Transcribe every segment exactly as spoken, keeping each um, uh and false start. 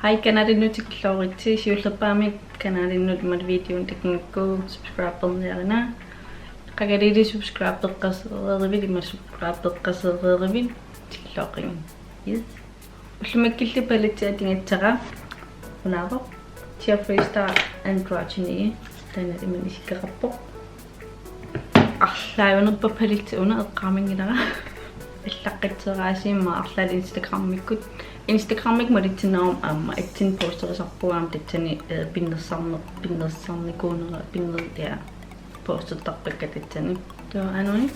Ai, kanalinnut tikilluaritsi, siullerpaamik kanalinnut imaluunniit videonut takunngikkuit subscriberniarina. Qangalili subscribeqqasereerivit, ima subscribeqqasereerivit tikilluaqqigit. Yes. Ullumikkulli palettit atugassara unaavoq Jeffree Star Androgyny. Taanna imannak isikkoqarpoq. Arlaannerpa paletti una, eqqaamanngilara. Allaqqatseeraasiimma arlaat Instagramikkut. Instagramikkut malitsinnarum aamma atsinik posterisarpunga aamma tassani, eh, pinnersarne-, pinnersarnikuunera, pinner-, ja, postertarpakka tassani. Taava anuani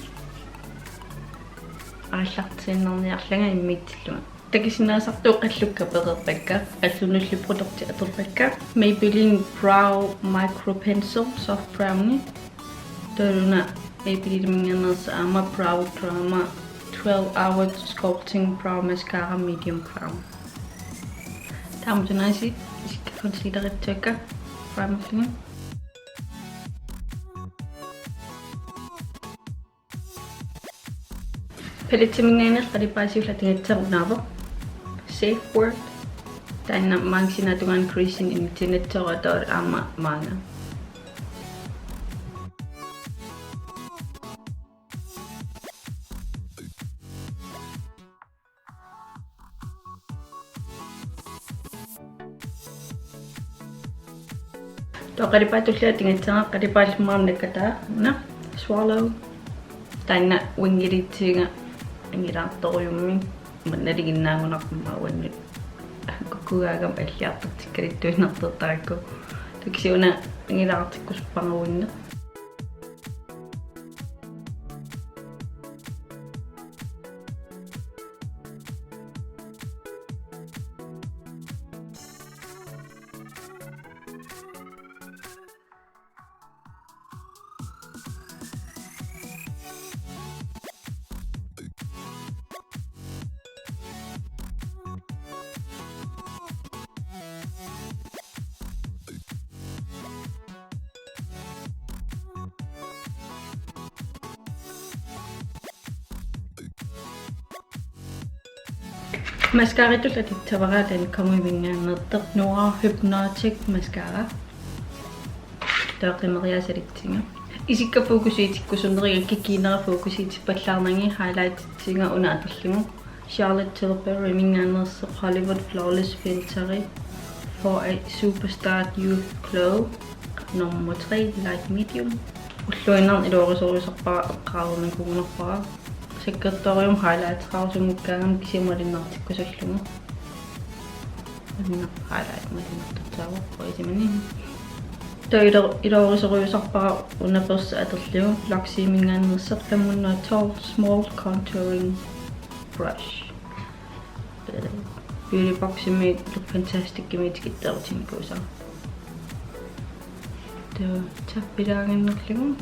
aallartiinnarniarlanga immiussillunga. Takusinnaasartut qallukka pereerpakka, qallunullu produktit atorpakka. Maybelline Brow Micro Pencil Soft Browni. Taava una Maybellineminngaanneersoq aamma Brow Drama twelve Hour Sculpting Brow Mascara Medium Brown. Taava aamma una isikka concealerittakka primerlugit. Palettiminngaanniit qalipaat siulleq atugassara unaavoq Safe Word. Taanna maanga sinaatungaanut crease-inik inissinnaasara taava aamma maanga. Taava qalipaat tullia atugassara, qalipaallu aamma nakkataa una Swallow. Taanna wingilitsiga angilaartorujussuarmik, mannalinginnaagunarput aamma uannut. Kukkugaagama alliartortikkaluttuinnartoq taakku. Taava kisianni una angilaartikkusuppara uinneq. Mascaratut atussavara Lancômeminngaanneersoq Noir Hypnotic Mascara. Taava qimeriaasalitsiga. Isikka fokusiutikkusunnerit kikiinera fokusiutippallaarnagit highlightitsiga una atorlugu. Charlotte Tilburyminngaanneersoq Hollywood Flawless Filteri for a Superstar Youth Glow nummer tre, light medium. Ulluinnarni iluarisorujussuusarpara, eqqaarnikuugunarpara. Sakkortoorujummik highlighteqarusunngikkaangama kisianni malunnartikkusullugu. Malunnarpoq, highlight malunnartussaavoq isimanni. Taava ilo-, iluarisorujussuusarpara una persi atorlugu Luxxyminngaanneersoq femhundrede og tolv Small Contouring Brush. Beauty Boximi Look Fantasticimi tikittarutinnikuusaa. Taava tappilaaginnarlugu.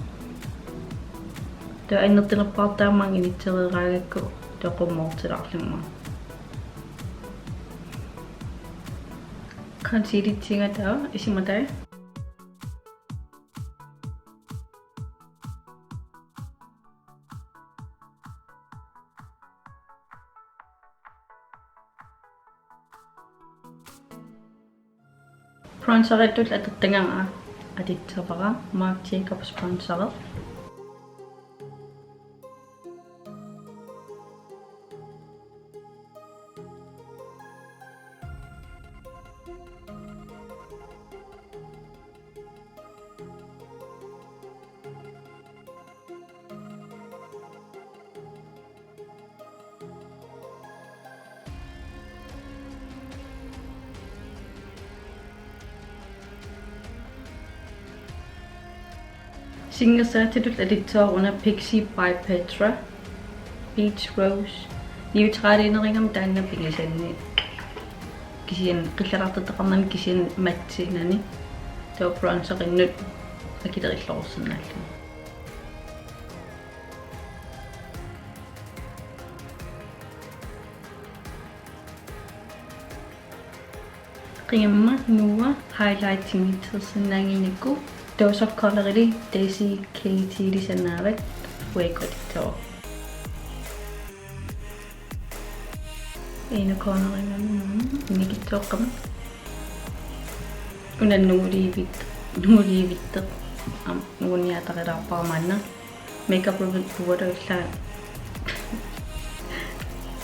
Taava annertunerpaartaammat inissereeraagakku taava qummoortilaarluguma. Concealeritsiga taava isumatai. Bronzeritut atussavara, atussavara Marc Jacobs bronzeri. Singersaatitut atussavara una Pixi by Petra Beach Rose. Neutraliunerugami taanna pigisanni. Kisianni qillerartortaqarnani kisianni mattiinani. Taava bronzerinnut akilerillorsinnaalluni. Qingumma nuua highlightingitsersinnaannginnakku Dose of Colorili Desi Katyli sanaavat Fuego atussavara. Inner cornerinnut inikitsuaqqamik. Una nunguliivit-, nunguliivittoq. Aamma nunguniaatarilaarpara maanna. Makeup Revolution.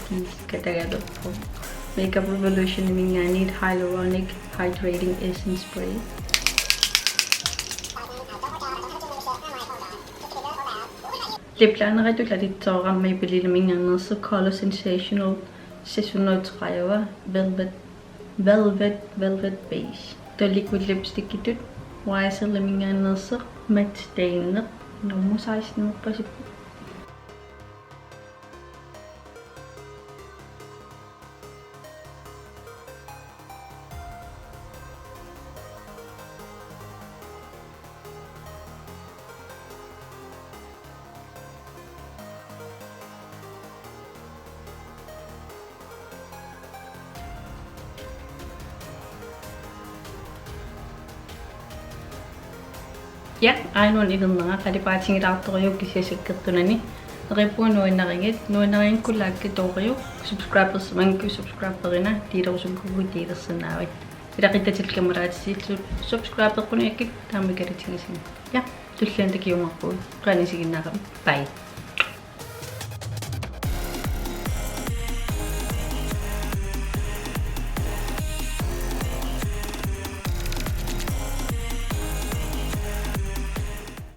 Kiiskatagalerpoq. Makeup Revolutioniminngaanniit Hyaluronic Hydrating Essence Spray. Liplineritut alitsoorami Maybellineminngaanneersoq Color Sensational seks hundrede og tredive Velvet, Velvet, Velvet Beige. Taava liquid lipstickitut Y S L-iminngaanneersoq Matte Staineq nummer seksten-erpasippoq. Ja, aajuna ilernera qalipaatigilaartorujuk kisianni sakkortunani. Neriuppunga nuannarigit, nuannarigukku like-iuvoq, subscribersimanngikkuit subscriberina, delerusukkukkit delersinnaavat. Ilaquttatit kammalaatitillu subscribeqquniakkit taama kalatigisanngi. Ja, tulliani takujumaarpugut. Qanoq isiginnaarami. Bye.